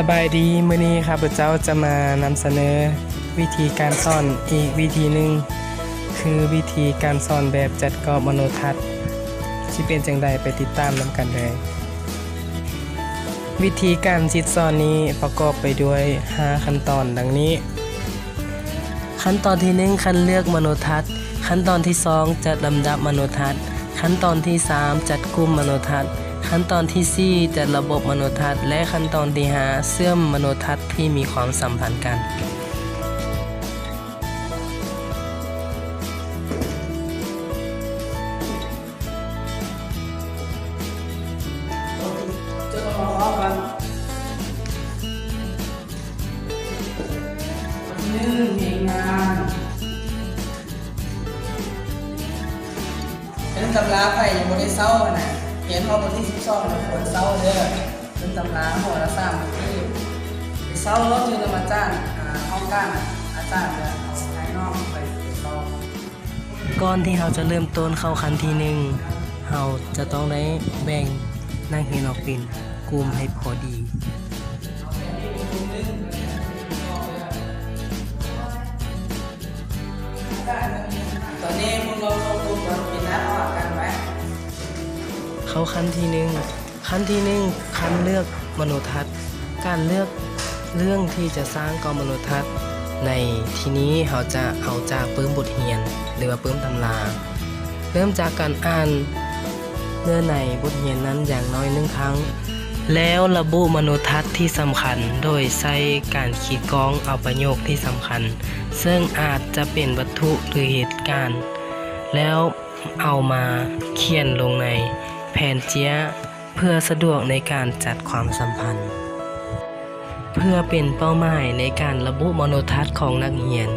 ສະບາຍດີ, ມື້ນີ້ຂ້າພະເຈົ້າຈະມານຳສະເໜີວິທີການສອນອີກວິທີໜຶ່ງ, ຄືວິທີການສອນແບບຈັດກອບມະໂນທັດ. ຊິເປັນຈັ່ງໃດ ໄປຕິດຕາມນຳກັນເລີຍ. ວິທີການສິດສອນນີ້ປະກອບໄປດ້ວຍຫ້າຂັ້ນຕອນດັ່ງນີ້. ຂັ້ນຕອນທີໜຶ່ງ ຄັດເລືອກມະໂນທັດ, ຂັ້ນຕອນທີສອງ ຈັດລຳດັບມະໂນທັດ, ຂັ້ນຕອນທີສາມ ຈັດກຸ່ມມະໂນທັດ, ຂັ້ນຕອນທີສີ່ ຈັດລະບົບມະໂນທັດ ແລະ ຂັ້ນຕອນທີຫ້າ ເຊື່ອມມະໂນທັດທີ່ມີຄວາມສຳພັນກັນ. ໜຶ່ງ ແຮງງານ ເບິ່ງຕຳລາ ໃຜຍັງບໍ່ໄດ້ເຊົາຫັ້ນນະ, ຮຽນຮອດບົດທີສິບສອງແລ້ວຄວນເຊົາເດີ. ເບິ່ງຕຳລາຫົວລະສາມບາດນີ້ ໄປເຊົາໂລດ ຢູ່ນຳອາຈານ ອາ ຫ້ອງການ ອາຈານເດີ ເອົາໃຫ້ນ້ອງໄປເຊົາ. ກ່ອນທີ່ເຮົາຈະເລີ່ມຕົ້ນເຂົ້າຂັ້ນທີໜຶ່ງ, ເຮົາຈະຕ້ອງໄດ້ແບ່ງນັກຮຽນອອກເປັນກຸ່ມໃຫ້ພໍດີ. ຕອນນີ້ພວກເຮົາເຂົ້າກຸ່ມກ່ອນ ເປັນໜ້າເຂົ້າຫາກັນໄປ. ເຂົ້າຂັ້ນທີໜຶ່ງ. ຂັ້ນທີໜຶ່ງ ຄັດເລືອກມະໂນທັດ. ການເລືອກເລື່ອງທີ່ຈະສ້າງກອບມະໂນທັດໃນທີ່ນີ້ ເຮົາຈະເອົາຈາກປຶ້ມບົດຮຽນ ຫຼືວ່າປຶ້ມຕຳລາ. ເລີ່ມຈາກການອ່ານເນື້ອໃນບົດຮຽນນັ້ນຢ່າງໜ້ອຍໜຶ່ງຄັ້ງ, ແລ້ວລະບຸມະໂນທັດທີ່ສຳຄັນ ໂດຍໃຊ້ການຂີດກ້ອງເອົາປະໂຫຍກທີ່ສຳຄັນ, ເຊິ່ງອາດຈະເປັນວັດຖຸ ຫຼື ເຫດການ, ແລ້ວເອົາມາຂຽນລົງໃນແຜ່ນເຈ້ຍ ເພື່ອສະດວກໃນການຈັດຄວາມສຳພັນ. ເພື່ອເປັນເປົ້າໝາຍໃນການລະບຸມະໂນທັດຂອງນັກຮຽນ,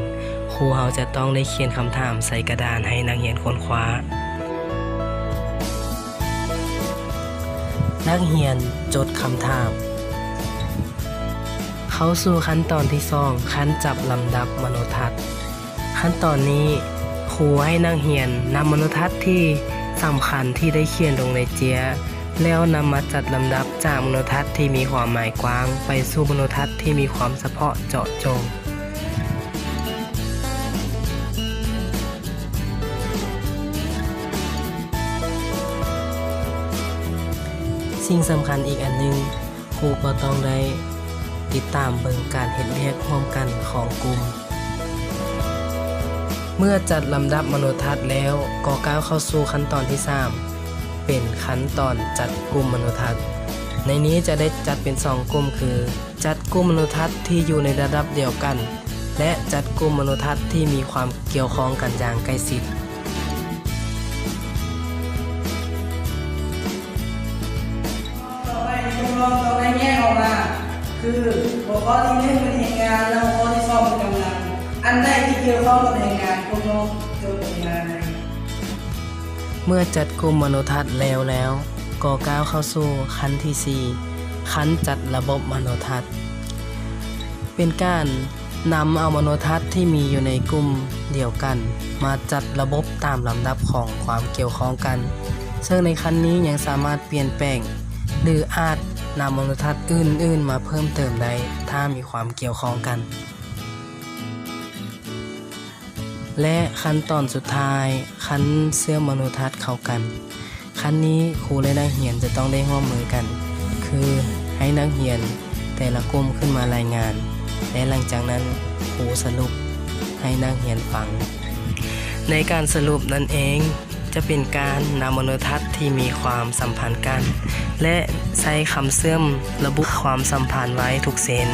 ຄູເຮົາຈະຕ້ອງໄດ້ຂຽນຄຳຖາມໃສ່ກະດານໃຫ້ນັກຮຽນຄົ້ນຄວ້າ. ນັກຮຽນຈົດຄຳຖາມ. ເຂົ້າສູ່ຂັ້ນຕອນທີສອງ ຂັ້ນຈັດລຳດັບມະໂນທັດ. ຂັ້ນຕອນນີ້ ຄູໃຫ້ນັກຮຽນນຳມະໂນທັດທີ່ສຳຄັນທີ່ໄດ້ຂຽນລົງໃນເຈ້ຍ ແລ້ວນຳມາຈັດລຳດັບຈາກມະໂນທັດທີ່ມີຄວາມໝາຍກວ້າງ ໄປສູ່ມະໂນທັດທີ່ມີຄວາມສະເພາະເຈາະຈົງ. ສິ່ງສຳຄັນອີກອັນໜຶ່ງ, ຄູກໍຕ້ອງໄດ້ຕິດຕາມເບິ່ງການເຮັດວຽກຮ່ວມກັນຂອງກຸ່ມ. ເມື່ອຈັດລຳດັບມະໂນທັດແລ້ວ, ກໍກ້າວເຂົ້າສູ່ຂັ້ນຕອນທີສາມ ເປັນຂັ້ນຕອນຈັດກຸ່ມມະໂນທັດ. ໃນນີ້ຈະໄດ້ຈັດເປັນສອງກຸ່ມ ຄື ຈັດກຸ່ມມະໂນທັດທີ່ຢູ່ໃນລະດັບດຽວກັນ ແລະ ຈັດກຸ່ມມະໂນທັດທີ່ມີຄວາມກ່ຽວຂ້ອງກັນຢ່າງໃກ້ຊິດ. ຕໍ່ໄປ ທົດລອງຕ້ອງໄດ້ແຍກອອກມາ ຄື ຫົວຂໍ້ທີໜຶ່ງເປັນແຮງງານ ແລະ ຫົວຂໍ້ທີສອງເປັນກຳລັງ. ອັນໃດທີ່ກ່ຽວຂ້ອງກັບແຮງງານ ພວກນ້ອງຈົດລົງມາໃນ. ເມື່ອຈັດກຸ່ມມະໂນທັດແລ້ວແລ້ວ, ກໍກ້າວເຂົ້າສູ່ຂັ້ນທີສີ່ ຂັ້ນຈັດລະບົບມະໂນທັດ. ເປັນການນຳເອົາມະໂນທັດທີ່ມີຢູ່ໃນກຸ່ມດຽວກັນ ມາຈັດລະບົບຕາມລຳດັບຂອງຄວາມກ່ຽວຂ້ອງກັນ, ເຊິ່ງໃນຂັ້ນນີ້ຍັງສາມາດປ່ຽນແປງ ຫຼື ອາດນຳມະໂນທັດອື່ນໆມາເພີ່ມເຕີມໄດ້ ຖ້າມີຄວາມກ່ຽວຂ້ອງກັນ. ແລະ ຂັ້ນຕອນສຸດທ້າຍ, ຂັ້ນເຊື່ອມມະໂນທັດເຂົ້າກັນ. ຂັ້ນນີ້ຄູ ແລະ ນັກຮຽນຈະຕ້ອງໄດ້ຮ່ວມມືກັນ, ຄື ໃຫ້ນັກຮຽນແຕ່ລະກຸ່ມຂຶ້ນມາລາຍງານ ແລະ ຫຼັງຈາກນັ້ນຄູສະຫຼຸບໃຫ້ນັກຮຽນຟັງ. ໃນການສະຫຼຸບນັ້ນເອງ ຈະເປັນການນຳມະໂນທັດທີ່ມີຄວາມສຳພັນກັນ ແລະ ໃສ່ຄຳເຊື່ອມລະບຸຄວາມສຳພັນໄວ້ທຸກເສັ້ນ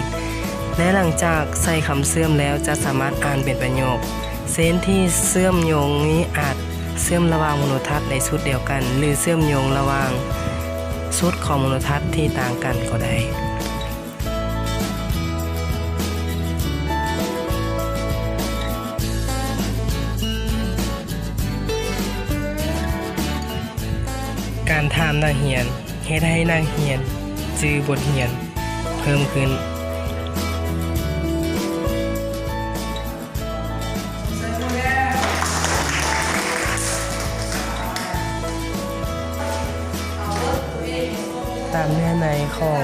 ແລະ ຫຼັງຈາກໃສ່ຄຳເຊື່ອມແລ້ວ ຈະສາມາດອ່ານເປັນປະໂຫຍກ. ເສັ້ນທີ່ເຊື່ອມໂຍງນີ້ອາດເຊື່ອມລະຫວ່າງມະໂນທັດໃນຊຸດດຽວກັນ ຫຼື ເຊື່ອມໂຍງລະຫວ່າງຊຸດຂອງມະໂນທັດທີ່ຕ່າງກັນກໍໄດ້. ການຖາມນັກຮຽນ ເຮັດໃຫ້ນັກຮຽນຈື່ບົດຮຽນເພີ່ມຂຶ້ນ. ຕາມເນື້ອໃນຂອງ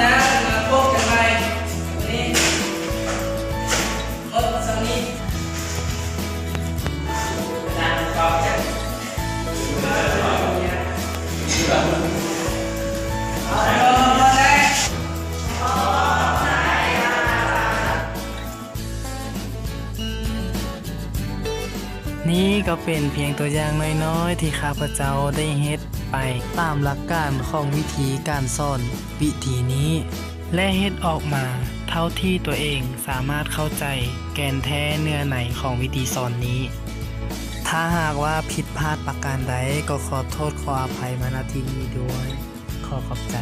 ໜ້າມາພົບກັນໃໝ່. ມື້ນີ້ໝົດສ່ຳນີ້. ອາຈານ ຂອບໃຈ. ນີ້ກໍເປັນພຽງຕົວຢ່າງນ້ອຍໆ ທີ່ຂ້າພະເຈົ້າໄດ້ເຮັດໄປຕາມຫຼັກການຂອງວິທີການສອນວິທີນີ້ ແລະ ເຮັດອອກມາເທົ່າທີ່ຕົວເອງສາມາດເຂົ້າໃຈແກ່ນແທ້ເນື້ອໃນຂອງວິທີສອນນີ້. ຖ້າຫາກວ່າຜິດພາດປະການໃດ ກໍຂໍໂທດຂໍອະໄພມາ ນະ ທີ່ນີ້ດ້ວຍ. ຂໍຂອບໃຈ.